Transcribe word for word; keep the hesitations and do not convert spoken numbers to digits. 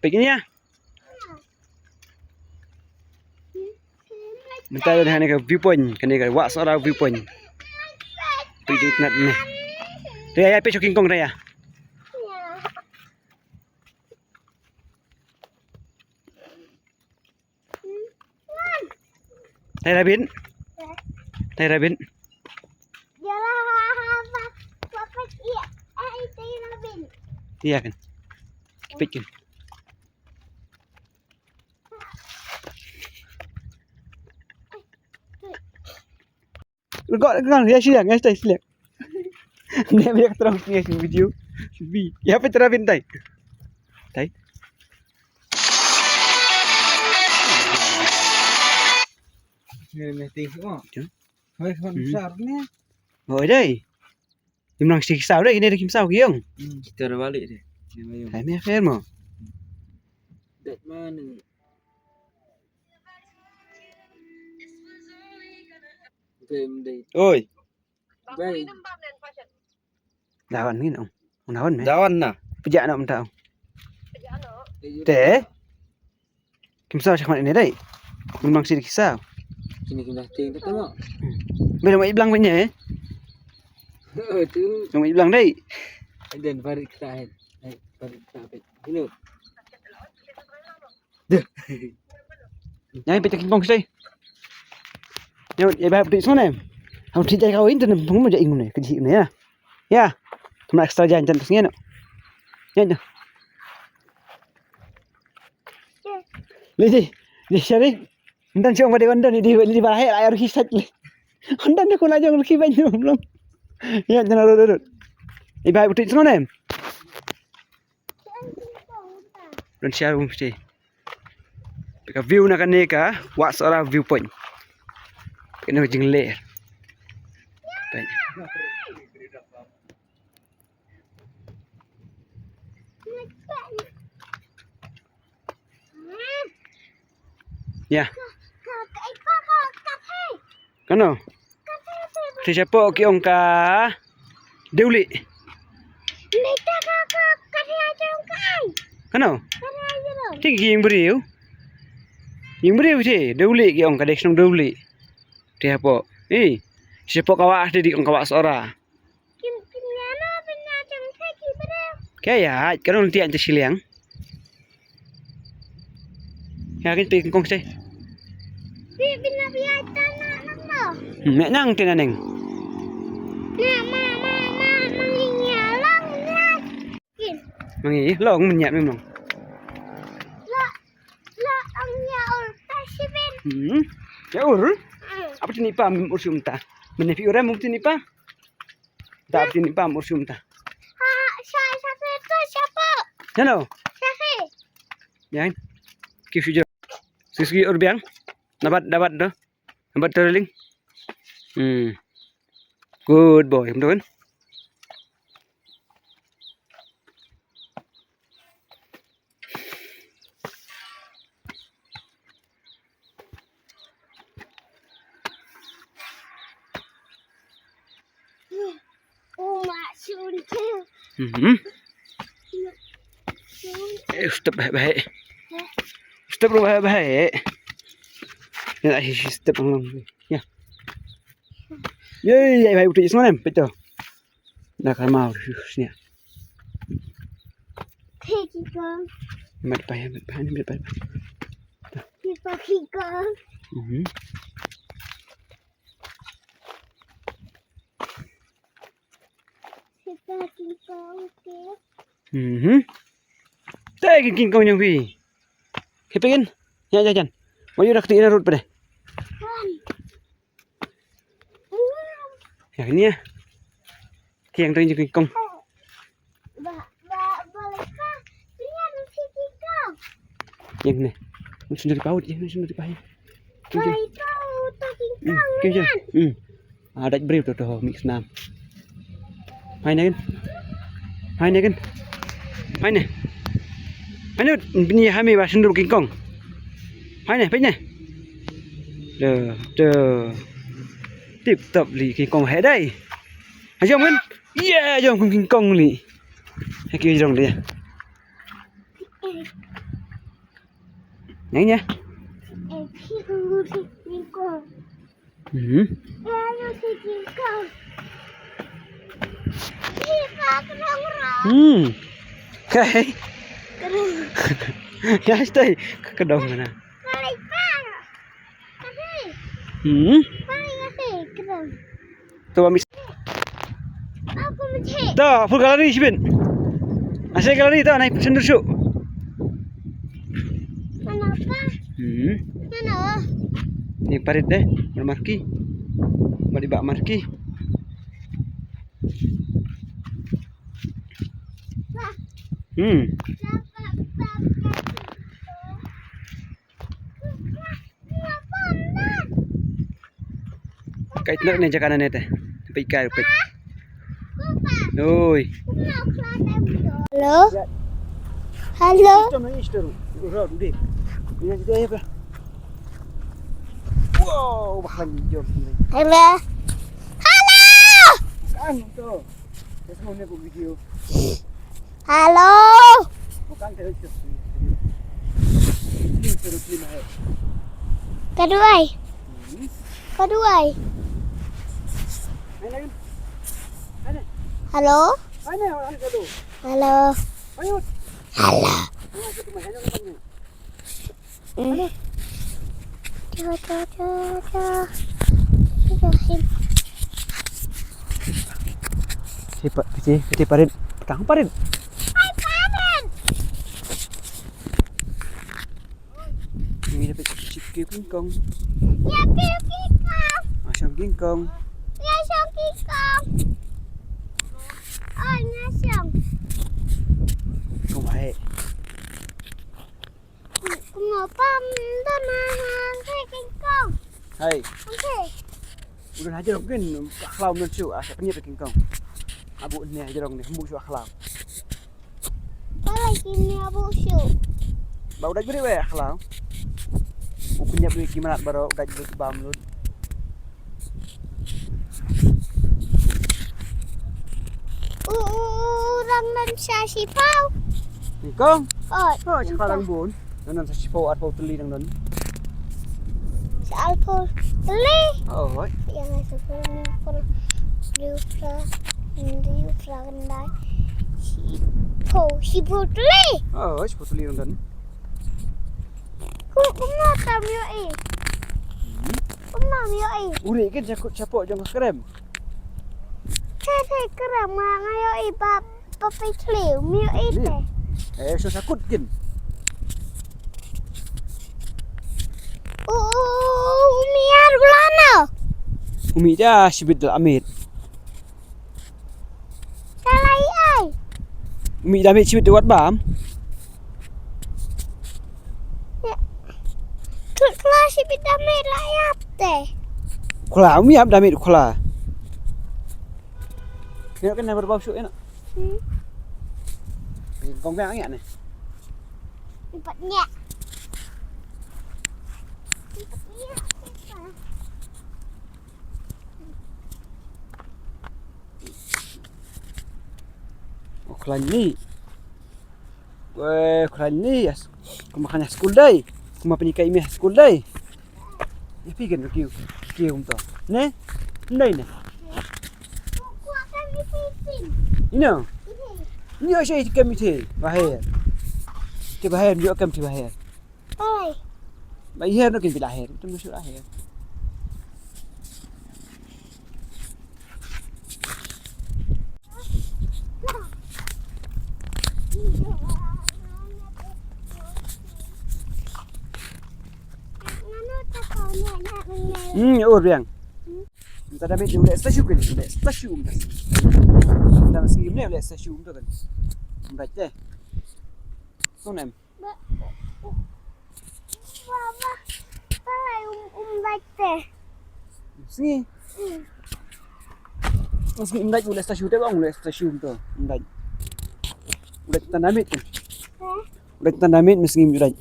Peit ïa. Mynta ïa kane ka viewpoint, kane ka Wah Sohra viewpoint. Peit ïa kane. Te ïa, ïa peit sha King Kong te ïa. Thai Rabin. Thai Rabin. Ïa kan. Peit kan. Kong, kong, ïa siliang, ïa siliang. Ni biar terang ni video. Bi, ïa peit Rabin tai. Tai. Ni ni ting semua. Hoi, hoi, hmm, besar ni. Hoi dai. Kim nang shi ki saw dai, kine dei kim saw ki ong. Hmm, kita dah balik deh. Ni mayung. Hai, meh, fair mo. That man. Oi. Bai. Dawan ni nong. Dawan me. Dawan na. Pejak na mynta. Te. Kim saw shakhmat ini dai. Kim nang shi ki saw. Sini kim dah ting tu mo. Bela mai blang punya eh. Oh tu. Mai blang dai. Dan barit kita eh. Barit kita eh. Hello. Deh. Nyai peit King Kong stai. Nyai, eh, ba peit sone. Hau ti jai kau internet pung mo ja ingun ne, kejih ne ya. Ya. Tuma extra jan jan sngeno. Ya, ya. Lidi, di sari. Ndan siang pada ndan di di bahai air kisat le. Ndan de kula jong ki ban jong long. Ya, jana rut rut. Ibai peit sone. Don share um phi. Ka view na kane ka Wah Sohra viewpoint. Kane ka jingleh. Ya. Kano? Te shapoh ki ong ka Dewli. Kano? Te ki ïing briew. Ïing briew te Dewli ki ong ka dei shnong Dewli. Te shapoh. Eh. Te shapoh ka wah te dei ong ka Wah Sohra. Kim, kim ïa no pynïaid jong ka ki briew. Ka ïaid, ka long tiang te shiliang. Ïa kin peit King Kong te. Peit pynïaid pynïaid ta na nang no. Hmm, me nang te na neng. Na ma ma ma ma ngi ïa long ïa. Kin. Ma ngi long mynïaid mem long. La la ang ïa ur ta shibin. Hmm. Ïa ur. Hmm. Apa tini pa mem ur shum ta. Mene phi ur em mem tini pa. Da phi ni pam ur shum ta. Ha, sha, sha, sha, sha, sha, pa. Hello. Sha, sha. Biang. Ki shu jo. Sis ki ur biang. Nabat, nabat do. Nabat, darling. Hmm. Good boy. Betul kan? Uma shun ke. Mhm. Eh, step bahai bahai. Step ru bahai bahai. Ya, hi step lang. Ya. Ye, ye, bahai uti ismanem, betul. Na ka mau shu snia. Peki kong. Mat pai, mat pai, mat pai. Peki kong. Mhm. Peki kong, oke. Mhm. Te King Kong nyong pi. Kepengin. Ya, ya, jan. Mau yura kati ina rut pede. Kong. Ya, ini ya. Kiang tadi King Kong. Ba, ba, ba, leka. Ini ada si King Kong. Yang ni. Ini sendiri paut, yang ni sendiri paut. Ba, itu, itu King Kong, King Kong. Hmm. Ah, dak briew tu, tu, mix nam. Hai ne kan. Hai ne kan. Hai ne. Hai ne, bini hami ba sendiri King Kong. Hai ne, peit ne. Duh, duh. Tip top li King Kong hai dai. Hai jom kan? Yeah, jom King Kong li. Hai ki jong dia. Nang ya. Eh, si ulu si jingkong. Hmm. Eh, ulu si jingkong. Si ka kedong ra. Hmm. Kai. Kedong. Ya, stay. Kedong mana? Kali pa. Kali. Hmm. Kali kasi kedong. To ba mis. Aku mesti. To, full gallery shibit. Asal gallery to, naik sendur shu. Mana apa? Hmm. Mana? Ni parit deh, marki. Badi bak marki. Hmm. Kai tnok ne jaka ne te. Peit kai peit. Oi. Hello. Hello. Wow, bakal jom. Hello. Hello. Kan tu. Terus mau ni aku video. Hello. Bukan terus. Ini terus lima hari. Kaduai. Hmm. Kaduai. Mana? Mana? Hello. Mana orang tu? Hello. Ayo. Hello. Mana tu? Mana tu? Hmm. Aduh. Aduh, aduh, aduh, aduh. Aduh, sim. Si pa-, si, si parit. Petang parit. Hai, parit. Ini dapat sikit kingkong. Ya, kingkong. Asam kingkong. Ya, asam kingkong. Oh, ini asam. Kau baik. Kumno pam da ma hang kai kingkong. Hai. Okay. Udah hajar mungkin khlaw men shu asa penyet kingkong. Abu ni hajar ni hembu shu khlaw. Balai kini abu shu. Ba udah gede weh khlaw. U penyet weh kimanat baru udah gede bam lut. U, u, u, rang nan sa sipau. Kong? Oh, oh, sa kong. Rang bun. Nan nan sa sipau arpau teli rang nan. Sa arpau teli. Oh, hoi. Yang sa pun ni pun. Liu pra, liu pra kendai. Sipau, sipau teli. Oh, hoi, sipau teli rang nan. Ku, ku ngata mio eh. Hmm. Kumno mio eh? Uri kin jakut chapo jong krem. Che che krem ma ngayo eh ba ba pe chliu mio eh te. Eh, so sakut kin. U, u, u, u miar gulano. Umi ja sibit la amit. Salai ai. Umi da mit sibit wat bam. Ya. Tut kla sibit da mit la yap te. Kla umi ap da mit kla. Ina kan na berbau shu ina. Hmm. Kong yang ya ne. Empat nya. Empat nya. U khlaiñ ni. Wei, u khlaiñ ni. Kumba khlaiñ ha skul dei. Kumba pynhikai ïa me ha skul dei. Ïa phi kan kiw. Kiw kumto. Ne? Ndei ne? Ino? Ino sha ïa kem ïa te. Baher. Te baher, ïoh kem te baher. Oi. Ba i her no kin pila her, tu musu la her. Hmm, ur biang. Nta da me ju le statue kin, le statue um da. Nta sngi me le statue um da kan. Um da te. Sonem. Ba, ba, ba, ba, um, um, like te. Sngi. Hmm. Sngi um dait u leh statue te ba ong leh statue to. Um dait. U dait tanda mit. Hah? U dait tanda mit, sngi um dait.